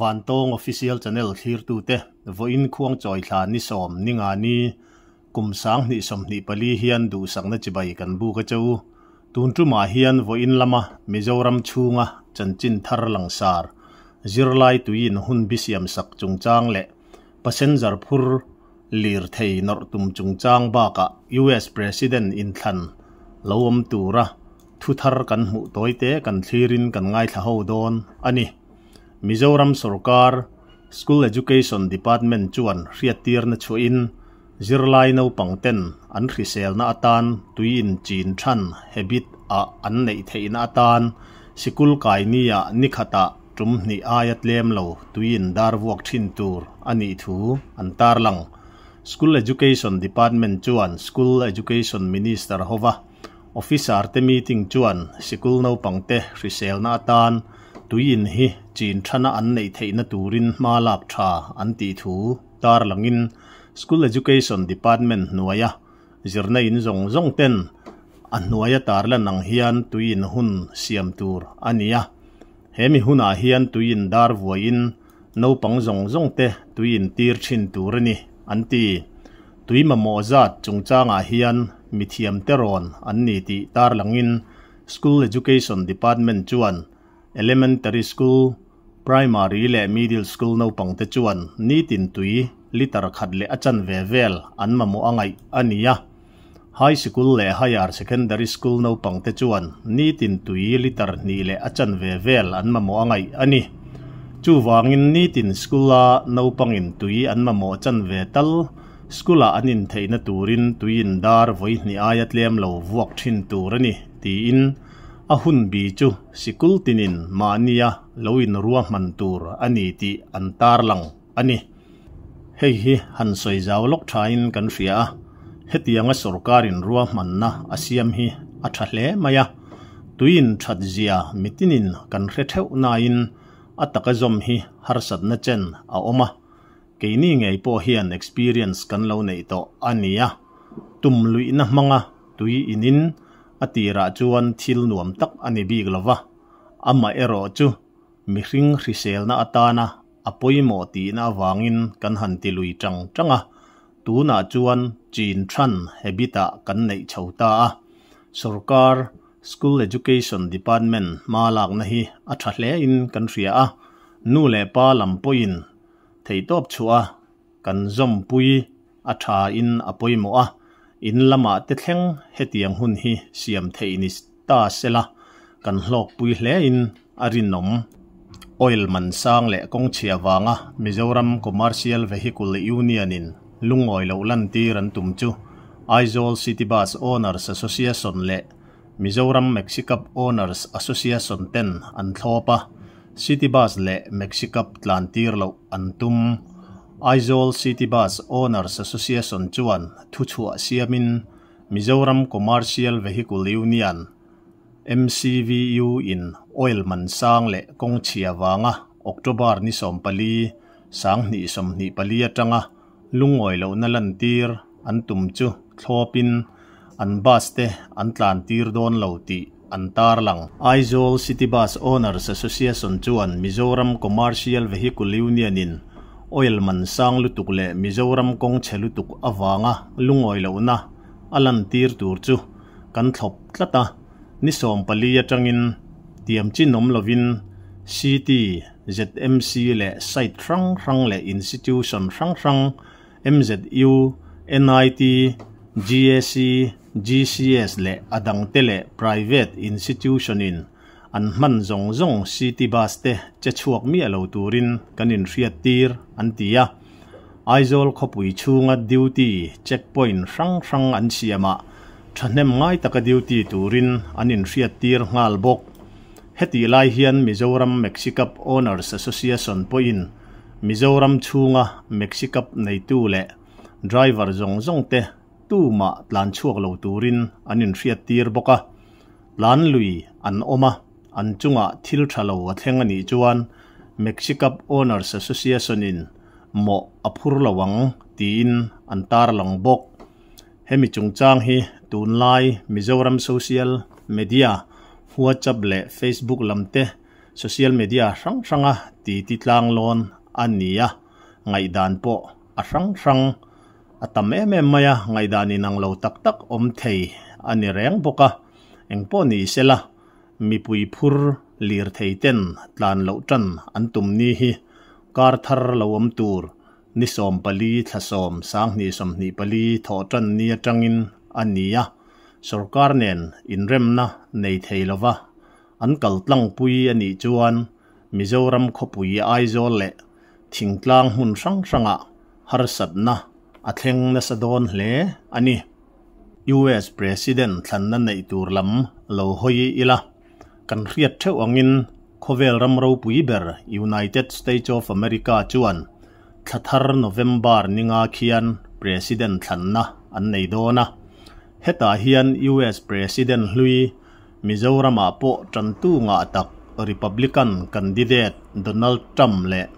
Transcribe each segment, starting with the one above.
Vantawng Official Channel thlirtute vawiin khuangchawi thla ni sawm ni nga ni kum 2024 hian duhsakna chibai kan buk a che u. Tun tumah hian vawiin lama Mizoram chhunga chanchin thar langsar zirlai tuiin hun bi siam sak chungchang leh passenger phur lirthei nawrh tum chungchang bakah US President inthlan lo awm tura thu thar kan hmuh tawite kan thlirin kan ngaithla ho dawn a ni. Mizoram sorkar School Education Department chuan hriattirna chhuahin zirlai naupang ten an hriselna atan tuiin chin than habit ah an neih theihna atan sikul kai nia ni khata tum hnih aia tlem lo tuiin dar vuak thin tur a nih thu an tarlang. School Education Department chuan School Education Minister hova officer te meeting chuan sikul naupang te hriselna atan tuiin hi chin thana an neih theihna turin hma lak tha an tih thu tarlangin School Education Department hnuaia zirna in zawng zawng ten a hnuaia tarlan ang hian tuiin hun siam tur a ni a. He mi hunah hian tuiin dar vuain naupang zawng zawng te tuiin tir thin tur a ni an ti. Tui mamawh zat chungchangah hian mithiam te rawn an ni tih tarlangin School Education Department chuan Elementary School, Primary leh Middle School naupang te chuan nitin tui liter khat leh a chanve vel an mamawh a ngaih a ni a. High School leh Higher Secondary School naupang te chuan nitin tui liter hnih leh a chanve vel an mamawh a ngaih a ni. Chuwangin nitin school-a naupangin tui an mamawh chanve tal school-a an intheihna turin tuiin dar vawi hnih aia tlem lo vuak thin tur a ni tiin a hun bi chu sikul tinin mahnia lo in rua hman tur a ni tih an tarlang a ni. Hei hi han sawi zau lawk thain kan hria a, hetianga sorkarin rua hmanna a siam hi a tha hle mai a. Tuiin that zia mitinin kan hre theuh nain a taka zawm hi harsatna chen a awm a. Keini ngei pawh hian experience kan lo neih tawh a ni a. Tum luihna hmanga tui inin a tirah chuan thil nuam tak a ni bik lova. Ama erawh chu mihring hriselna atana a pawimawh tihna awangin kan han ti lui tang tanga. Tunah chuan chin than habit-ah kan neih chho ta a. Sorkar School Education Department hma lakna hi a tha hle in kan hria a. Nu leh pa lam pawhin theitawp chhuah a kan zawm pui a tha in a pawimawh a. In lama te thleng hetiang hun hi siam theih ni ta sela kan hlawk pui hle in a rinawm. Oil man sang leh kawng chhia wanga Mizoram Commercial Vehicle Union in lungawi lo lan tir an tum chu Aizawl City Bus Owners Association leh Mizoram Maxicab Owners Association ten an thlawp a. City Bus leh Maxicab tlan tir lo an tum. Aizawl City Bus Owners Association chuan thu chhuah siamin Mizoram Commercial Vehicle Union MCVU in oil man sang leh kawng chhia wanga October ni 14 2024 atanga lungawi lo na lan tir an tum chu thlawpin an bus te an tlan tir dawn lo tih an tarlang. Aizawl City Bus Owners Association chuan Mizoram Commercial Vehicle Union in oil man sang lutuk leh Mizoram kawng chhe lutuk awanga lungawi lo na a lan tir tur chu kan thlawp tlata ni 14 atangin tiam chinom lovin CT ZMC leh site hrang hrang leh institution hrang hrang MZU NIT GAC GCS leh adang te leh private institution in an hman zawng zawng city bus te che chhuak mi alo turin kan in hriat tir an ti a. Aizawl khawpui chhunga duty checkpoint hrang hrang an siama thahnem ngai taka duty turin an in hriat tir nghal bawk. Heti lai hian Mizoram Maxicab Owners Association pawhin Mizoram chhunga Maxicab neitu leh driver zawng zawng te tu ma tlan chhuak lo turin an in hriat tir bawk a. Tlan lui an awm a, an chunga thil tha lo a thleng ani chuan Maxicab Owners Association in mo a phur lowang tiin an tarlang bawk. Hemi chungchang hi tunlai Mizoram social media WhatsApp leh Facebook lamte Social media hrang hranga titi tlanglawn a ni a, ngaihdan pawh a hrang hrang a tam em em mai a, ngaihdan inang lo tak tak awm thei a ni reng bawk a. Engpawh ni sela, mipui phur lirthei ten tlan loh tan an tum ni hi kar thar lo awm tur ni 14 thla 10 2024 thawh tan ni atangin a ni a, sorkar nen inremna nei thei lova an kal tlangpui a nih chuan Mizoram khawpui Aizawl leh thingtlang hmun hrang hrangah harsatna a thleng nasa dawn hle a ni. US President thlanna neih tur lam lo hawi ila, kan hriat theuh angin khawvel ram ropui ber United States of America chuan thla thar November ninga khian President thlanna an nei dawn a. Hetah hian US President hlui Mizoramah pawh tantu ngah tak Republican candidate Donald Trump leh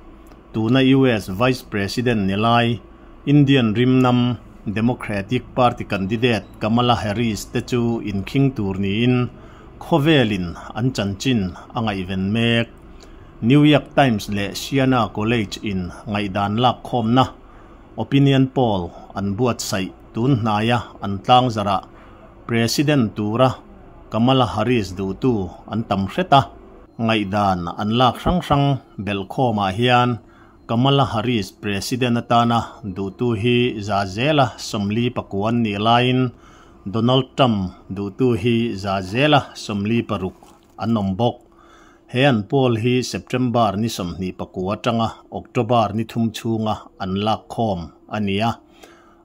tuna US Vice President ni lai Indian rimnam Democratic Party candidate Kamala Harris te chu inkhing tur niin khawvelin an chanchin a ngaihven mek. New York Times leh Siena College in ngaihdan lak khawmna opinion poll an buatsaih tun hnaia an tlang zarah President tura Kamala Harris duhtu an tam hret a, ngaihdan an lak hrang hrang belhkhawmah hian Kamala Harris President atana duhtu hi 49% an nih laiin Donald Trump duhtu hi 60% an awm bawk. He an poll hi September ni 29 atanga October ni 3 chhunga an lak khawm a ni a.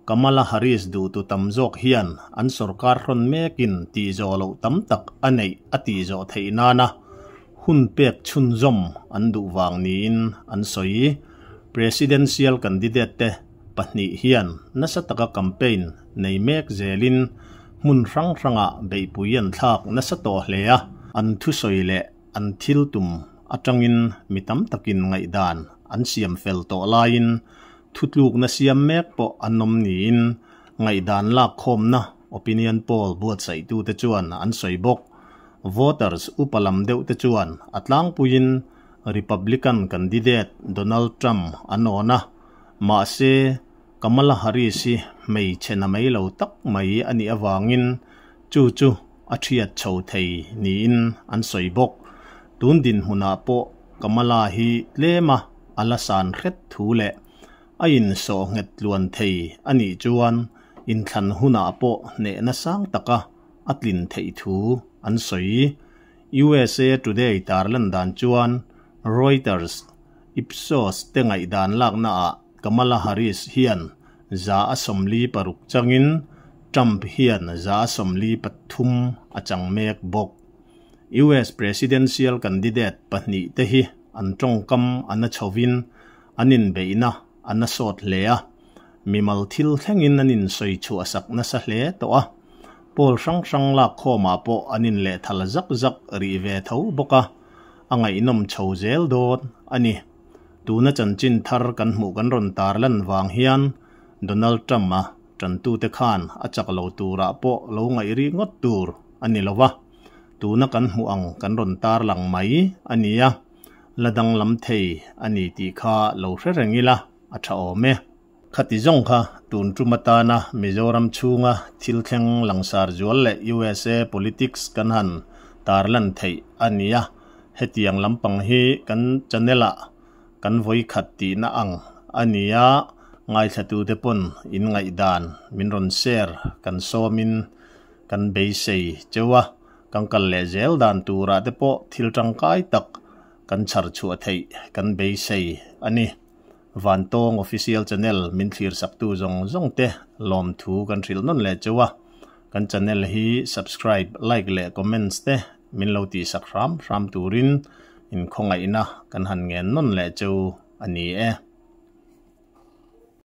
Kamala Harris duhtu tam zawk hian an sorkar hrawn mekin tih zawh loh tam tak a neih a tih zawh theih nana hun pek chhunzawm an duh vang niin an sawi. Presidential candidate te pahnih hian nasa taka campaign nei mek zelin hmun hrang hrangah beihpui an thlak nasa tawh hle a, an thusawi leh an thil tum atangin mi tam takin ngaihdan an siam fel tawh laiin thutlukna siam mek pawh an awm niin ngaihdan lak khawmna opinion poll buatsaihtu te chuan an sawi bawk. Voters upa lam deuh te chuan a tlangpuiin Republican candidate Donald Trump an awn a, mahse Kamala Harris hi hmeichhe na mai lo tak mai a nih awangin chu chu a thiat chho thei niin an sawi bawk. Tun dinhmunah pawh Kamala hi tlema a la san hret thu leh a insawh nghet tluan thei a nih chuan inthlan hunah pawh hnehna sang taka a tlin theih thu an sawi. USA Today tarlan dan chuan Reuters, Ipsos te ngaihdan laknaah Kamala Harris hian 36% changin Trump hian 43% a chang mek bawk. US Presidential candidate pahnih te hi an tawngkam an a chhovin an inbeihna an a sawt hle a, mimal thil thlengin an insawi chhuah sak nasa hle tawh a, poll hrang hrang lak khawmah pawh an inlehthal zak zak rih ve tho bawk a, a ngaihnawm chho zel dawn a ni. Tuna chanchin thar kan hmuh kan rawn tarlan vang hian Donald Trump a tantute khan a chak lo turah pawh lo ngaih ri ngawt tur a ni lova, tuna kan hmuh ang kan rawn tarlang mai a ni a, la danglam thei a ni tih kha lo hre reng ila a tha awm e. Khati zawng kha tun tum atana Mizoram chhunga thil thleng langsar zual leh USA politics kan han tarlan theih a ni a, hetiang lampang hi kan channel ah kan vawi khat tihna ang a ni a, ngaithlatute pawn in ngaihdan min rawn share kan sawmin kan beisei cheu a, kan kal leh zel dan turah te pawh thil tangkai tak kan chhar chhuah theih kan beisei a ni. Vantawng Official Channel min thlir saktu zawng zawng te lawm thu kan hrilh nawn leh cheu a, kan channel hi subscribe, like leh comments te min lo tih sak hram hram turin in khawngaihna kan han ngen nawn leh cheu a ni e.